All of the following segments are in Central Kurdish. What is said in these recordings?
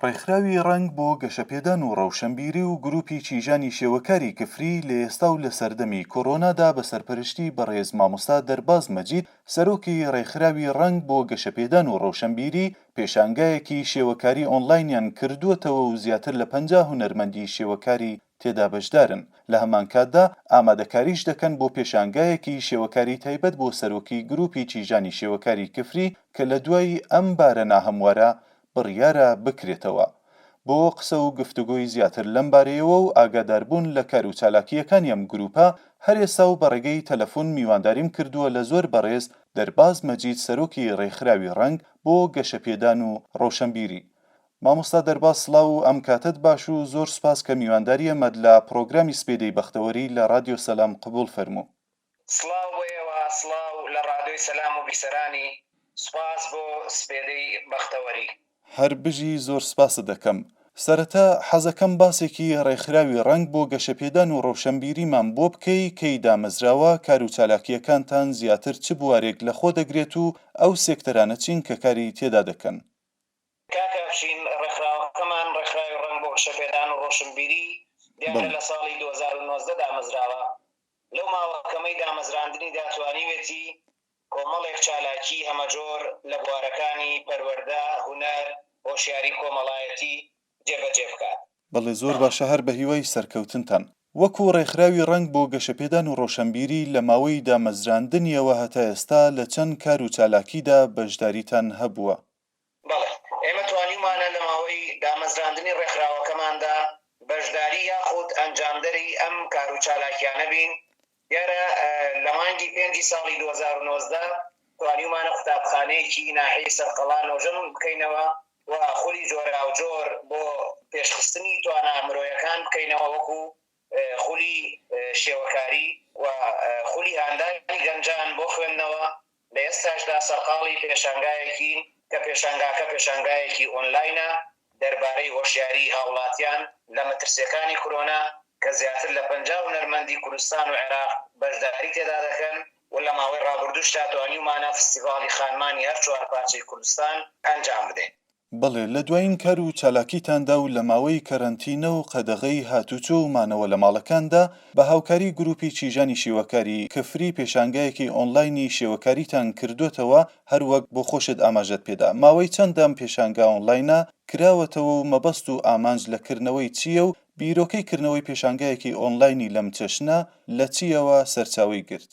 ڕێکخراوی ڕەنگ بۆ گەشەپێدان و ڕەوشەنبیری و گروپی چیژانی شێوەکاری کفری لە ئێستا و لە سەردەمی کۆرۆنادا بە سەرپەرشتی بەڕێز مامۆستا دەرباز مەجید سەرۆکی ڕێکخراوی ڕەنگ بۆ گەشەپێدان و ڕەوشەنبیری پێشانگایەکی شێوەکاری ئۆنلاینیان کردووەتەوە و زیاتر لە 50 هونەرمەندی شێوەکاری تێدا بەشدارن، لە هەمانکاتدا ئامادەکاریش دەکەن بۆ پێشانگایەکی شێوەکاری تایبەت بۆ سەرۆکی گروپی چیژانی شێوەکاری کفری کە لە دوای ئەم بارە ناهەموارە بڕیارە بکرێتەوە. بۆ قسە و گفتوگۆی زیاتر لەم بارەیەوە و ئاگاداربوون لە کار و چالاکییەکانی ئەم گروپە، هەر ئێستا و بە ڕێگەی تەلەفون میوانداریم کردووە لە زۆر بەڕێز دەرباز مەجید سەرۆکی ڕێکخراوی ڕەنگ بۆ گەشەپێدان و ڕۆشەنبیری. مامۆستا دەرباز سڵاو و ئەم کاتەت باش و زۆر سوپاس کە میوانداری ئەمەت لە پڕۆگرامی سپێدەی بەختەوەری لە ڕادیۆ سەلام قبوڵ فەرموو. سڵاو بۆ ئێوە، سڵاو لە ڕادیۆی سەلام و بیسەرانی، سوپاس بۆ سپێدەی بەختەوەری. هەر بژی زۆر سپاست دەکەم. سەرەتا حەزەکەم باسێکی ڕێکخراوی ڕەنگ بۆ گەشەپێدان و ڕەوشەنبیریمان بۆ بکەی کەی دامەزراوە، کار و چالاکییەکانتان زیاتر چ بوارێک لە خۆ دەگرێت و ئەو سێکتەرانە چین کە کاری تێدا دەکەن؟ کاک ئەفشین، ڕێکخراوەکەمان، ڕێکخراوی ڕەنگ بۆ گەشەپێدان و ڕۆشنبیری، دیارە لە ساڵی 2019 دامەزراوە. لەو ماوە کەمەی دامەزراندنیدا توانیوێتی کۆمەڵێک چالاکیی هەمەجۆر لە بوارەکانی پەروەردە، هونەر، هۆشیاری کۆمەڵایەتی جێبەجێ بکات. بەڵێ زۆر باشە هەر بەهیوای سەرکەوتنتان. وەکو ڕێکخراوی ڕەنگ بۆ گەشەپێدان و ڕۆشەنبیری لە ماوەی دامەزراندنیەوە هەتا ئێستا لە چەند کار و چالاکیدا بەشداریتان هەبووە؟ بەڵێ، ئێمە توانیومانە لە ماوەی دامەزراندنی ڕێکخراوەکەماندا بەشداری یاخود ئەنجامدەری ئەم کارو چالاکیانە بین، دیارە لە مانگی پێنجی ساڵی 2019 توانیومانە قوتابخانەیەکی ناحیەی سەرقەڵا نۆژەن بکەینەوە و خولی جۆراوجۆر بۆ پێشخستنی توانا مرۆیەکان بکەینەوە وەکو خولی شێوەکاری و خولی هاندانی گەنجان بۆ خوێندنەوە، لە ئێستاشدا سەرقاڵی پێشانگایەکین کە پێشانگاکە پێشانگایەکی ئۆنلاینە دەربارەی هۆشیاریی هاوڵاتیان لە مەترسیەکانی کرۆنا کە زیاتر لە 50 هونەرمەندی کوردستان و عێراق بەشداری تێدا دەکەن و لە ماوەی ڕابردووشدا توانیومانە فستیڤاڵی خانمانی هەر چوار پارچەی کوردستان ئەنجام بدەین. بەڵێ، لە دوایین کار و چالاکیتاندا و لە ماوەی کەرەنتینە و قەدەغەی هاتوچۆ و مانەوە لە ماڵەکاندا، بە هاوکاری گروپی چیژانی شێوەکاری کفری پێشانگایەکی ئۆنلاینی شێوەکاریتان کردۆتەوە، هەر وەک بۆ خۆشت ئاماژەت پێدا، ماوەی چەندە ئەم پێشانگا ئۆنلاینە کراوەتەوە و مەبەست و ئامانج لە کردنەوەی چییە و بیرۆکەی کردنەوەی پێشانگایەکی ئۆنلاینی لەم چەشنە لە چییەوە سەرچاوەی گرت؟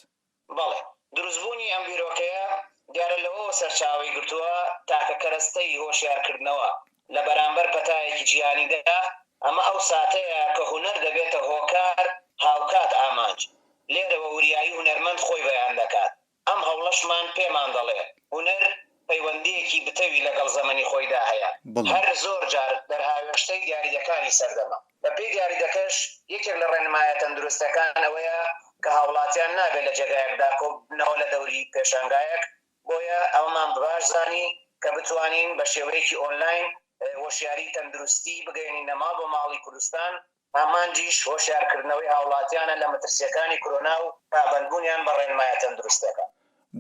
بەڵێ، دروستبوونی ئەم بیرۆکەیە دیارە لەوەوە سەرچاوەی گرتووە، تاکە کەرەستەی هۆشیارکردنەوە لە بەرامبەر پەتایەکی جیهانیدا، ئەمە ئەو ساتەیە کە هونەر دەبێتە هۆکار هاوکات ئامانج، لێرەوە وریایی هونەرمەند خۆی بەیان دەکات، ئەم هەوڵەشمان پێمان دەڵێ هونەر پەیوەندییەکی بتەوی لەگەڵ زەمەنی خۆیدا هەیە، هەر زۆر جار دەرهاوێشتەی دیاریدەکانی سەردەمە. بەپێی دیاریدەکەش یەکێک لە ڕێنمایە تەندروستەکان ئەوەیە کە هاوڵاتیان نابێت لە جێگایەکدا کۆببنەوە لە دەوری پێشانگایەک، بۆیە ئەوەمان بەباش زانی کە بتوانین بە شێوەیەکی ئۆنلاین هۆشیاری تەندروستی بگەیەنینە ماڵ بە ماڵی کوردستان، ئامانجیش هۆشیارکردنەوەی هاوڵاتیانە لە مەترسییەکانی کرۆنا و پابەندبوونیان بە ڕێنمایە تەندروستییەکان.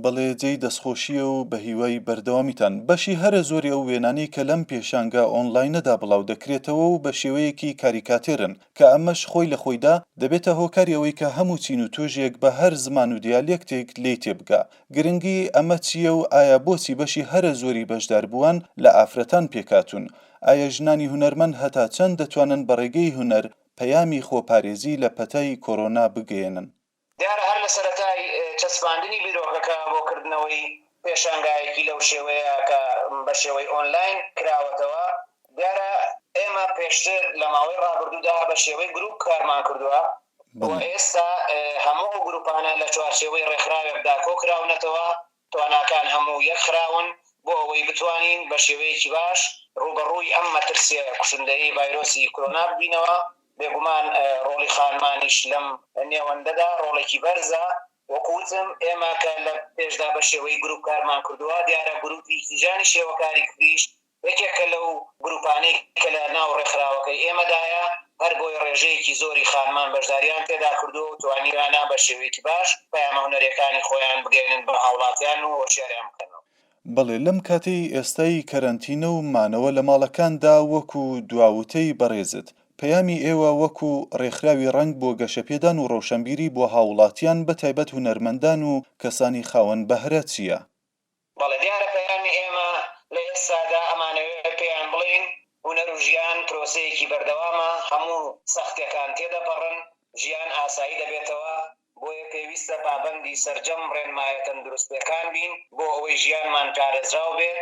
بەڵێ جێی دەستخۆشییە و بەهیوای بەردەوامیتان. بەشی هەرە زۆری ئەو وێنانەی کە لەم پێشانگا ئۆنلاینەدا بڵاو دەکرێتەوە و بە شێوەیەکی کاریکاتێرن، کە ئەمەش خۆی لە خۆیدا دەبێتە هۆکاری ئەوەی کە هەموو چین و توێژێک بە هەر زمان و دیالێکتێک لێی تێبگا. گرنگی ئەمە چییە و ئایا بۆچی بەشی هەرە زۆری بەشداربووان لە ئافرەتان پێکهاتوون؟ ئایا ژنانی هونەرمەند هەتا چەند دەتوانن بە ڕێگەی هونەر پەیامی خۆپارێزی لە پەتای کۆرۆنا بگەیەنن؟ دیارە هەر لە سەرەتای چەسپاندنی بیرۆکەکە بۆ کردنەوەی پێشانگایەکی لەو شێوەیە کە بە شێوەی ئۆنلاین کراوەتەوە، دیارە ئێمە پێشتر لە ماوەی ڕابردوودا بە شێوەی گروپ کارمان کردووە و ئێستا هەموو ئەو گروپانە لە چوارچێوەی ڕێکخراوێکدا کۆکراونەتەوە، تواناکان هەموو یەکخراون بۆ ئەوەی بتوانین بە شێوەیەکی باش ڕووبەڕووی ئەم مەترسییە کوشندەیەی ڤایرۆسی کرۆنا ببینەوە، بێگومان ڕۆڵی خانمانیش لەم نێوەندەدا ڕۆڵێکی بەرزە، وەکو وتم ئێمە کە لە پێشدا بە شێوەی گروپ کارمان کردووە، دیارە گروپی کیژانی شێوەکاری کفریش یەکێکە لەو گروپانەی کە لە ناو ڕێکخراوەکەی ئێمەدایە، هەر بۆیە ڕێژەیەکی زۆری خانمان بەشداریان تێدا کردووە و توانیویانە بە شێوەیەکی باش پەیامە هونەرییەکانی خۆیان بگەیەنن بە هاوڵاتیان و هۆشیاریان بکەنەوە. بەڵێ لەم کاتەی ئێستای کەرەنتینە و مانەوە لە ماڵەکاندا وەکو دوا وتەی بەڕێزت، پەیامی ئێوە وەکو ڕێکخراوی ڕەنگ بۆ گەشەپێدان و ڕۆشەنبیری بۆ هاووڵاتیان بە تایبەت هونەرمەندان و کەسانی خاوەن بەهرە چییە؟ بەڵێ دیارە پەیامی ئێمە لە ئێستادا ئەمانەوێت پێیان بڵێین هونەر و ژیان پرۆسەیەکی بەردەوامە، هەموو سەختیەکان تێدەپەڕن، ژیان ئاسایی دەبێتەوە، بۆیە پێویستە پابەندی سەرجەم ڕێنمایە تەندروستیەکان بین بۆ ئەوەی ژیانمان پارێزراو بێت،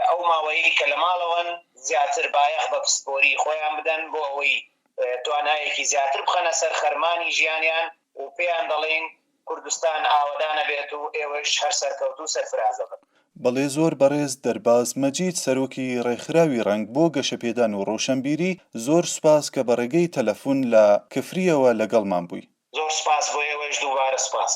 ئەو ماوەیەی کە لە ماڵەوەن زیاتر بایەخ بە پسپۆری خۆیان بدەن بۆ ئەوەی توانایەکی زیاتر بخەنە سەر خەرمانی ژیانیان و پێیان دەڵێین کوردستان ئاوەدانەبێت و ئێوەش هەر سەرکەوتوو و سەرفرازەبن. بەڵێ زۆر بەڕێز دەرباز مەجید سەرۆکی ڕێکخراوی ڕەنگ بۆ گەشەپێدان و ڕۆشەنبیری زۆر سوپاس کە بە ڕێگەی تەلەفون لە کفریەوە لەگەڵمان بووی. زۆر سوپاس بۆ ئێوەش دووبارە سوپاس.